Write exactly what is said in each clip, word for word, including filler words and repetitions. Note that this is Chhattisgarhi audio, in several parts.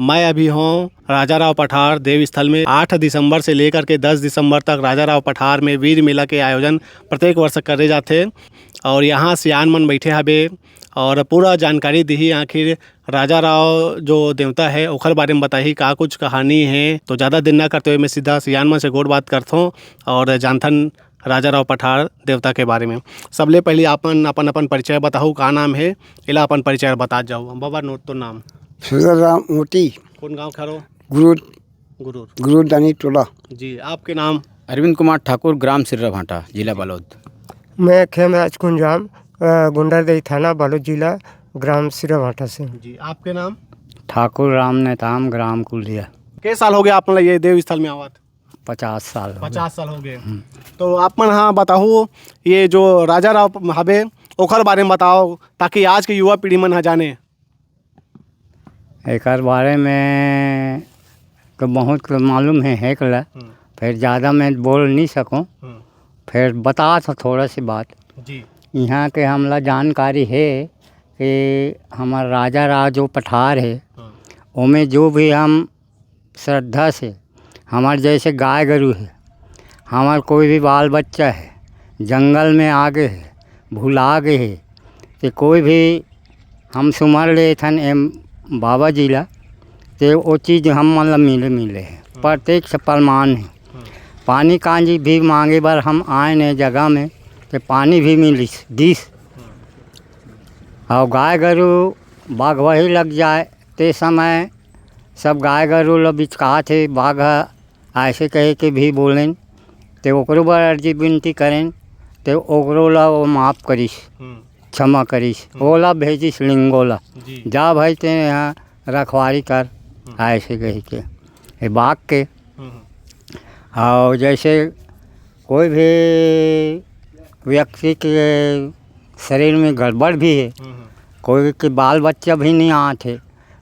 मैं अभी हूँ राजा राव पठार देव स्थल में। आठ दिसंबर से लेकर के दस दिसंबर तक राजा राव पठार में वीर मेला के आयोजन प्रत्येक वर्ष करे जाथे और यहाँ सियान मन बैठे हबे और पूरा जानकारी दिही। आखिर राजा राव जो देवता है ओखर बारे में बताही, का कुछ कहानी है। तो ज़्यादा देर ना करते हुए मैं सीधा सियान मन से गोठ बात करथों और जानथन राजा राव पठार देवता के बारे में। सबले पहले आपन अपन अपन परिचय बताहू, का नाम है, एला अपन परिचय बतात जाओ। बाबा, नोट तो नाम। सुंदर राम मोती। कौन गांव खरो? गुरु गुरूर। गुरुदानी टोला। जी, आपके नाम? अरविंद कुमार ठाकुर, ग्राम सिर्रा भाटा, जिला बालोद। मैं खेमराज कुंजाम, अ, गुंडरदेही थाना, बालोद जिला, ग्राम सिर्रा भाटा से। जी, आपके नाम? ठाकुर राम नेताम, ग्राम कुल्हिया। के साल हो गया आप, मतलब, ये देव स्थल में आवत? पचास साल हो गए। पचास साल हो गए। हम्म। तो आप मन, हाँ, बताओ, ये जो राजा राव हबे, ओखर बारे में बताओ, ताकि आज के युवा पीढ़ी मन ह जाने। एकर बारे में तो बहुत कुछ मालूम है, हेक ला। हम्म। फिर ज़्यादा मैं बोल नहीं सकूँ। हम्म। फिर बता तो थोड़ा सी बात। जी। यहाँ के हमला जानकारी है कि हमार राजा राव जो पठार है, हम्म। ओमे जो भी हम श्रद्धा से, हमार जैसे गाय गरु है, हमार कोई भी बाल बच्चा है, जंगल में आ गए है, भुला गए है, तो कोई भी हम सुमर लेथन एम बाबा जी ला, ते वो चीज हम मन ला मिले, मिले है। हम्म। प्रत्यक्ष प्रमाण है। हम्म। पानी कांजी भी मांगे बर हम आए ने जगह में, ते पानी भी मिलिस, दिस। हम्म। और गाय गरु बाघ वही लग जाए, ते समय सब गाय गरु ला बिचकात हे, बाघ ह ऐसे कहे के भी बोलेन, ते ओकरो बर अर्जी विनती करेन, ते ओकरो ला वो माफ करिस, हम्म। क्षमा करिस, हम्म। ओला भेजिस लिंगो ला, जी। जा भाई ते यहाँ रखवारी कर, हम्म। ऐसे कहे के, ये बाघ के। हम्म। और जैसे कोई भी व्यक्ति के शरीर में गड़बड़ भी है, हम्म, हम्म। कोई के बाल बच्चा भी नहीं आत है,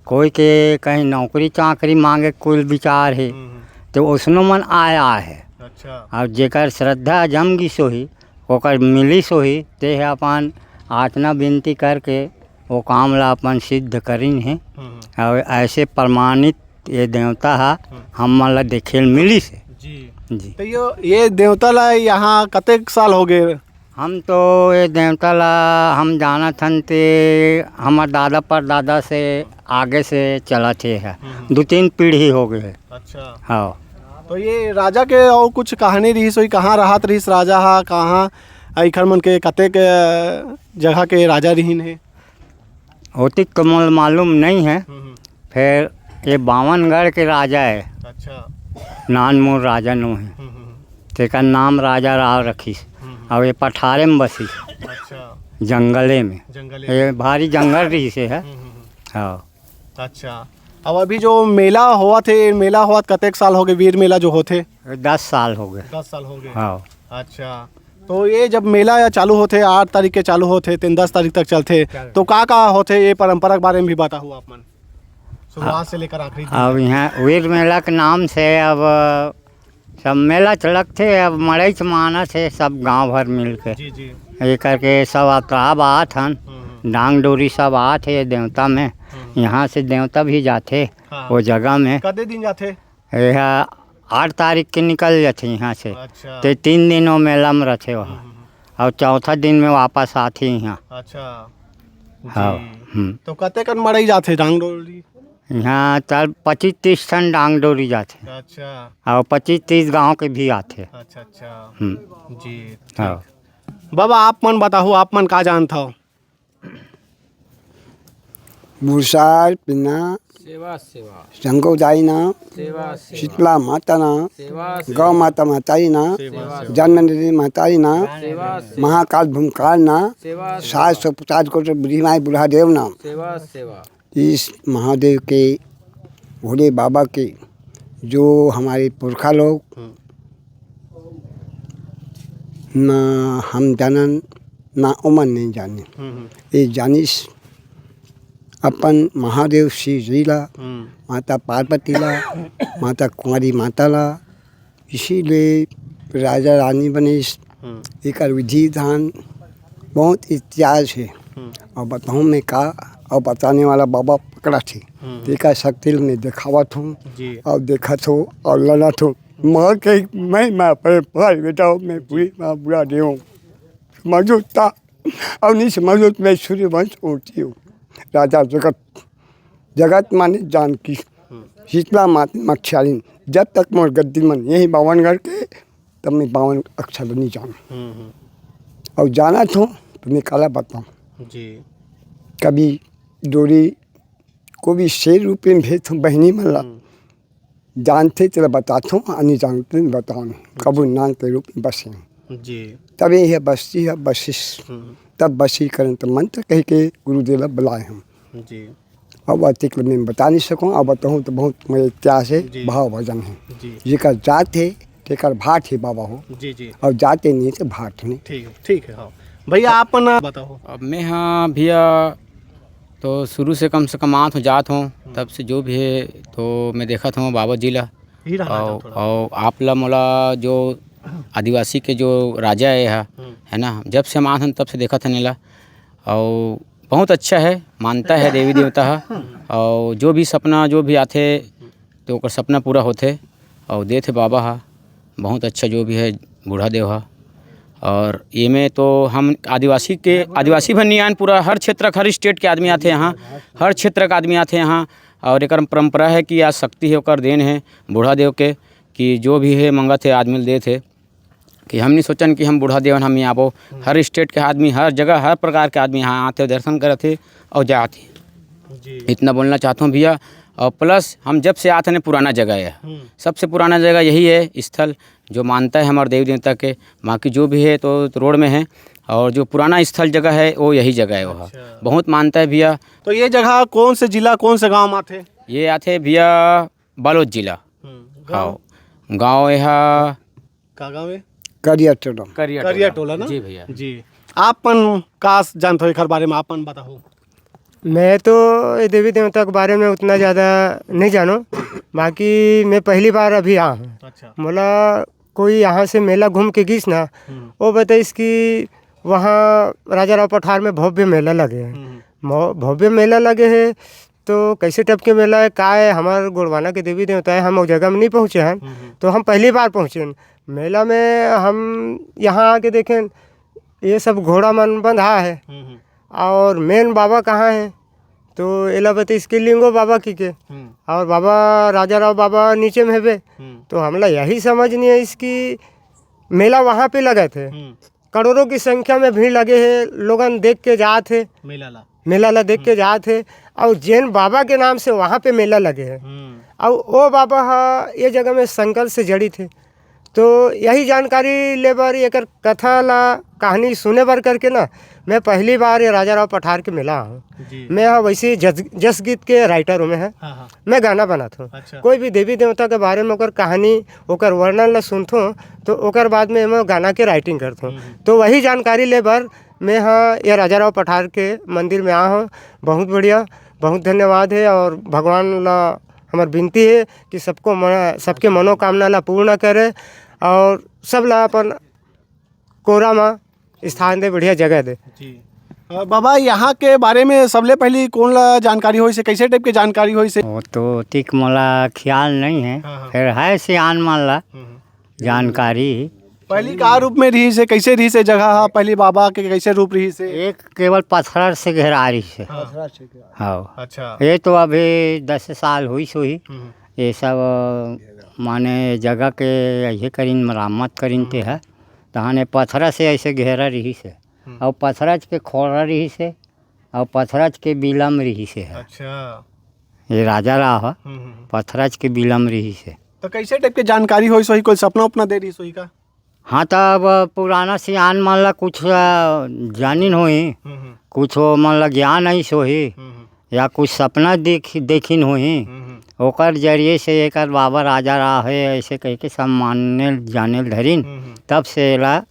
कोई के कहीं नौकरी चाकरी मांगे कुल विचार है, हम्म, हम्म। तो उसनो मन आया है। अच्छा। और जेकर श्रद्धा जम गिस होही, ओकर मिलिस होही, ते ह अपन आतना विनती करके वो काम ला अपन सिद्ध करिन हे। हम्म, हम्म। और ऐसे प्रमाणित ये देवता हा हम्म। हम मन ला देखे ल मिलिस हे। जी। जी। तो यो, ये देवता ला यहाँ कतेक साल हो गए? हम तो ये देवता ला हम जानत हन ते हमर दादा परदादा से आगे से चलत हे है। हम्म। दू तीन पीढ़ी हो गए। अच्छा। हाँ। तो ये राजा के और कुछ कहानी रहिस होही, कहाँ रहत रहिस राजा हा, कहाँ एखर मन के कतेक, अ, जगह के राजा रिहिन हे? ओतिक तो मोला मालूम नहीं है। हम्म, हम्म। फिर ये बावनगढ़ के राजा है। अच्छा। नानमोर राजा नो है। हम्म, हम्म, हम्म। तेकर नाम राजा राव रखिस। हम्म, हम्म। और ये पठारे में बसिस। अच्छा। जंगले में। जंगले ये में। भारी जंगल रहिस हे। हम्म, हम्म, हम्म। हाँ। अच्छा। अब अभी जो मेला होवत हे, मेला होवत कतेक साल हो गए, वीर मेला जो होथे? दस साल हो गए। दस साल हो गए। हाँ। अच्छा। तो ये जब मेला या चालू होथे, आठ तारीख के चालू होथे, तेन दस तारीख तक चलथे, चल। तो का-का होथे, ये परंपरा के बारे में भी बताहू आप मन, शुरुआत से लेकर आखिरी दिन अब तक। यहाँ वीर मेला के नाम से अब सब मेला च लगथे, अब मड़ई च मानत हे सब गांव भर मिल के। जी, जी। ये करके सब अतराब आत हन, हम्म, हम्म। डांग डोरी सब आत हे देवता में। हम्म। यहाँ से देवता भी जाथे हाँ। वो जगह में। कते दिन जाथे? ये आठ तारीख के निकल जाथे यहाँ से। अच्छा। ते तीन दिन वो मेला में रथे वहाँ। हम्म, हम्म, हम्म। और चौथा दिन में वापस आथे यहाँ। अच्छा। हाँ, जी। हम्म। तो कते कन मड़ई जाथे डांग डोरी? यहाँ तब पच्चीस तीस ठन डांग डोरी जाथे। अच्छा। और पच्चीस तीस गांव के भी आथे। अच्छा, अच्छा। हम्म। जी, हाँ। ठीक। बाबा, आप मन बताहू, आप मन का जानत हव? बुरसार पिना, सेवा, सेवा। शंकर दाई ना, सेवा, सेवा। शीतला माता ना, सेवा, सेवा। गौ माता माताई ना, सेवा, सेवा। जन्म निधि माताई ना, सेवा, सेवा। महाकाल भूमकाल ना, सेवा, सेवा। सात सौ पचास कोटि बुढ़ी माई बुढ़ा देव ना। सेवा, सेवा। इस महादेव के, भोले बाबा के, जो हमारे पुरखा लोग, हम्म। ना हम जानन, ना ओमन नहीं जाने। हम्म, हम्म। ये जानिस अपन महादेव शिव जी ला, हम्म। माता पार्वती ला, माता कुंवारी माता ला, इसीलिए राजा रानी बनिस। हम्म। एकर विधि विधान बहुत इतिहास हे। हम्म। और बताऊँ मैं का, और बताने वाला बाबा पकड़ा थे। हम्म। तेकर शक्ति ल मैं देखावत हूँ। जी। अउ देखत हूँ अउ लड़त हूँ। माँ के मैं, मैं अपने भाई बेटा हूँ, मैं पूरी माँ बुरा दे हूँ। समझो ता, अउ नहीं समझो तो मैं सूर्यवंश ओढ़ती हूँ। राजा जगत, जगत माने जानकी, हम्म। शीतला माता मक्षालिन, जब तक मोर गद्दी मन यही बावनगढ़ के, तब मैं बावन अक्षर नहीं जानूँ। हम्म, हम्म। अउ जानत हूँ तो मैं काला बताऊँ। जी। कभी डोरी को भी शेर रूप में भेजत हूँ बहिनी मन ला। हम्म। जानथे तेला बताथों, अउ नहीं जानथे बताओ नहीं। कबू नान के रूप में बसे हूँ। जी। तब ये बस्ती है बसिस। हम्म। तब बसीकरण तो मंत्र कह के गुरुदेव ला बुलाए हूँ। जी। अब अतिक मैं बता नहीं सकूँ, अब बताऊँ तो बहुत मेरे इतिहास है, जी। भाव भजन है। जी। जेकर जात है, तेकर भाट है बाबा हो। जी, जी। अउ जाते नहीं तो भाट नहीं। ठीक है, ठीक है, हाँ। भैया, आप ना बताओ। अब मैं, हाँ भैया, तो शुरू से कम से कम आत हूँ, जात हूँ, हम्म। तब से जो भी है, तो मैं देखत हूँ बाबा जी ला। हीरा राजा अउ, थोड़ा। अउ आप ला मोला जो आदिवासी के जो राजा है, हम्म। है ना, जब से हम आत हन, तब से देखत हन एला। अउ बहुत अच्छा है, मानता है देवी देवता ह। अउ जो भी सपना, जो भी आथे, तो ओकर सपना पूरा होथे। अउ देथे बाबा ह, बहुत अच्छा जो भी है, बूढ़ा देव ह। और ये में तो हम आदिवासी के, आदिवासी भर नहीं आन, पूरा हर क्षेत्र के, हर स्टेट के आदमी आथे यहाँ, हर क्षेत्र के आदमी आथे यहाँ। और एकर परंपरा है कि आज शक्ति है, ओकर देन है बूढ़ा देव के, कि जो भी है मंगत है आदमी ल देत है। कि हम नहीं सोचन कि हम बूढ़ा देवन हम ही आबो। हम्म। हर स्टेट के आदमी, हर जगह, हर प्रकार के आदमी यहाँ आथे, दर्शन करथे और जाथे। जी। इतना बोलना चाहता हूँ भैया। और प्लस हम जब से आते हैं पुराना जगह है, हम्म। सबसे पुराना जगह यही है स्थल, जो मानता है हमारे देवी देवता के। बाकी जो भी है तो रोड में है, और जो पुराना स्थल जगह है वो यही जगह है वहाँ। अच्छा। बहुत मानता है भैया। तो ये जगह कौन से जिला, कौन से गांव में आथे? ये आथे भैया बालोद जिला। हम्म, हाँ। गांव? गांव यहाँ का गांव है? करिया टोला। करिया करिया टोला। टोला ना? जी भैया। जी। आप मन का जानत हो एकर बारे में, आप मन बताओ। मैं तो ये देवी देवता के बारे में उतना ज़्यादा नहीं जानो, बाकी मैं पहली बार अभी आ हूँ। अच्छा। मोला कोई यहाँ से मेला घूम के गिस ना, हम्म। वो बताइस कि वहाँ राजा राव पठार में भव्य मेला लगे है। हम्म। मो-, भव्य मेला लगे है, तो कैसे टाइप के मेला है, का है, हमार गोड़वाना के देवी देवता है, हम वो जगह में नहीं पहुँचे हैं, हम्म, हम्म। तो हम पहली बार पहुँचे हैं। मेला में हम यहाँ आके देखें, ये सब घोड़ा मन बंधा है। हम्म, हम्म। और मेन बाबा कहाँ है? तो एला बताइस कि लिंगो बाबा की के। हम्म। और बाबा राजा राव बाबा नीचे में हेबे। हम्म। तो हमला यही समझ नहीं है इसकी, मेला वहाँ पे लगे थे। हम्म। करोड़ों की संख्या में भीड़ लगे है, लोगन देख के जात है। मेला ला। मेला ला देख के हम्म। जात है। और जैन बाबा के नाम से वहाँ पे मेला लगे है। हम्म। और वो बाबा हा ये जगह में संकल्प से जड़ित है। तो यही जानकारी ले बर, एकर कथा ला, कहानी सुने बर करके ना, मैं पहली बार ये राजा राव पठार के मिला हूँ। जी। मैं हाँ वैसे जस, जस गीत के राइटर हूँ मैं, हाँ। हाँ, हाँ। मैं गाना बनाता हूँ। अच्छा। कोई भी देवी देवता के बारे में ओकर कहानी, ओकर वर्णन ला सुनता हूँ, तो ओकर बाद में मैं गाना के राइटिंग करता हूँ। हम्म, हम्म। तो वही जानकारी ले बर मैं हाँ ये राजा राव पठार के मंदिर में आ हूँ। बहुत बढ़िया, बहुत धन्यवाद है। और भगवान ला हमर विनती है कि सबको मन-, सबके मनोकामना ला पूर्ण करे और सब ला अपन कोरा मा स्थान दे, बढ़िया जगह दे। जी। अ, बाबा, यहाँ के बारे में सबले पहली कौन ला जानकारी होइस हे, कैसे टाइप के जानकारी होइस हे? वो तो ठीक मोला ख्याल नहीं है, हाँ, हाँ। फिर है सियान मन ला हम्म, हम्म। जानकारी। पहली का रूप में रहिस हे, कैसे रहिस हे जगह हा? पहली बाबा के कैसे रूप रहिस हे? एक केवल पत्थर से घेरा रहिस हे। हाँ। हाँ। अच्छा। ये तो अभी दस साल होइस होही। हम्म। ये सब, अ, माने जगह के ये करिन, मरम्मत करिन ते हम्म। है। तहाने पत्थर से ऐसे घेरा रहिस हे। हम्म। और पत्थरच के खोरा रहिस हे, और पत्थरच के बिलम रहिस हे। अच्छा। ये राजा रहा ह, हम्म, हम्म, हम्म। पत्थरच के बिलम रहिस हे। तो कैसे टाइप के जानकारी होइस होही, कोई सपना उपना दे रहिस होही का? हाँ, तो अब पुराना सियान मन ला कुछ, अ, जानिन होही, हम्म, हम्म। कुछ वो मन ला ज्ञान आइस होही, हम्म, हम्म। या कुछ सपना देख-, देखिन होही, हम्म, हम्म। ओकर जरिए से एकर बाबा राजा रहा है, ऐसे कह के सब माने जाने ल धरिन, हम्म, हम्म। तब से एला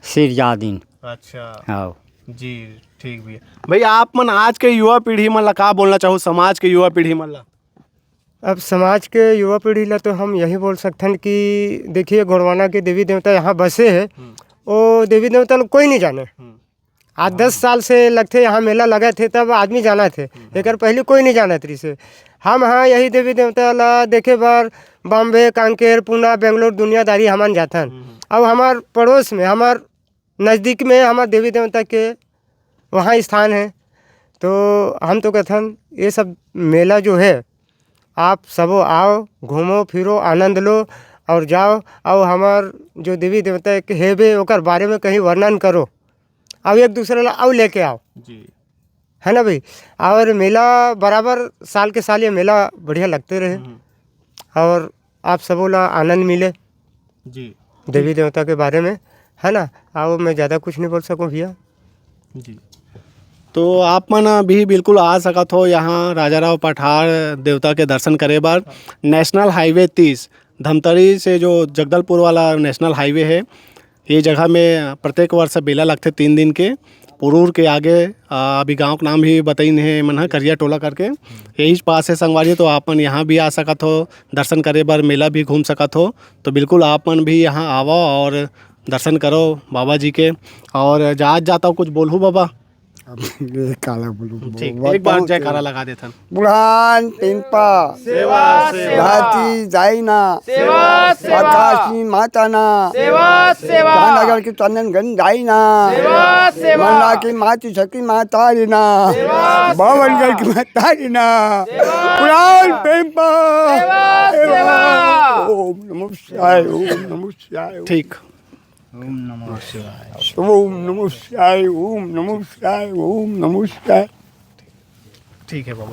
सिरजा दिन। अच्छा। हाँ। जी, ठीक भैया। भैया, आप मन आज के युवा पीढ़ी मन ला का बोलना चाहो, समाज के युवा पीढ़ी मन ला? अब समाज के युवा पीढ़ी ला तो हम यही बोल सकथन कि देखिए, गोड़वाना के देवी देवता यहाँ बसे है, हम्म। वो देवी देवता लोग कोई नहीं जाने। हम्म। आज दस साल से लगथे, यहाँ मेला लगत हे, तब आदमी जानत हे। एकर पहले कोई नहीं जानत रहिस हे। हम हाँ यही देवी देवता ला देखे बर बॉम्बे, कांकेर, पुणे, बेंगलोर दुनियादारी हमन जाथन। अउ हमार पड़ोस में, हमार नज़दीक में हमार देवी देवता के वहाँ स्थान है। तो हम तो कहथन, ये सब मेला जो है, आप सबो आओ, घूमो फिरो, आनंद लो और जाओ। और हमार जो देवी देवता के हेबे, ओकर बारे में कहीं वर्णन करो, और एक दूसरे ला और लेके आओ। जी। है ना भाई? और मेला बराबर साल के साल ये मेला बढ़िया लगते रहे। हम्म। और आप सबो ला आनंद मिले जी। देवी देवता के बारे में, है ना? आओ, मैं ज़्यादा कुछ नहीं बोल सकूँ भैया। जी। तो आप मन भी बिल्कुल आ सकत हो यहाँ राजा राव पठार देवता के दर्शन करे बर। नेशनल हाईवे तीस, धमतरी से जो जगदलपुर वाला नेशनल हाईवे है, ये जगह में प्रत्येक वर्ष मेला लगथे तीन दिन के। पुरूर के आगे, आ, अभी गांव के नाम भी बताइन हे मन ह, करिया टोला करके, यही पास है संगवारी। तो आप मन यहाँ भी आ सकत हो, दर्शन करे बर, मेला भी घूम सकत हो। तो बिल्कुल आप मन भी यहाँ आवो और दर्शन करो बाबा जी के। और जात जाता कुछ बोलहू बाबा। अब ये काला बोलूं, ठीक, बहुत एक बार बहुत जयकारा लगा देथन। बुढ़ान पिंपा सेवा, सेवा। धरती जाई ना। सेवा, सेवा। आकाशी माता ना। सेवा, सेवा। चांदागढ़ के चंदन गंज जाई ना। सेवा, सेवा। मंडला की माती सती माता रे ना। सेवा, सेवा। बावनगढ़ की माता रे ना। सेवा। बुढ़ान पिंपा सेवा, सेवा। सेवा। ओम नमः शिवाय, ओम नमः शिवाय। ठीक। ओम नमः शिवाय। ओम नमः शिवाय, ओम नमः शिवाय, ओम नमः शिवाय। ठीक है बाबा।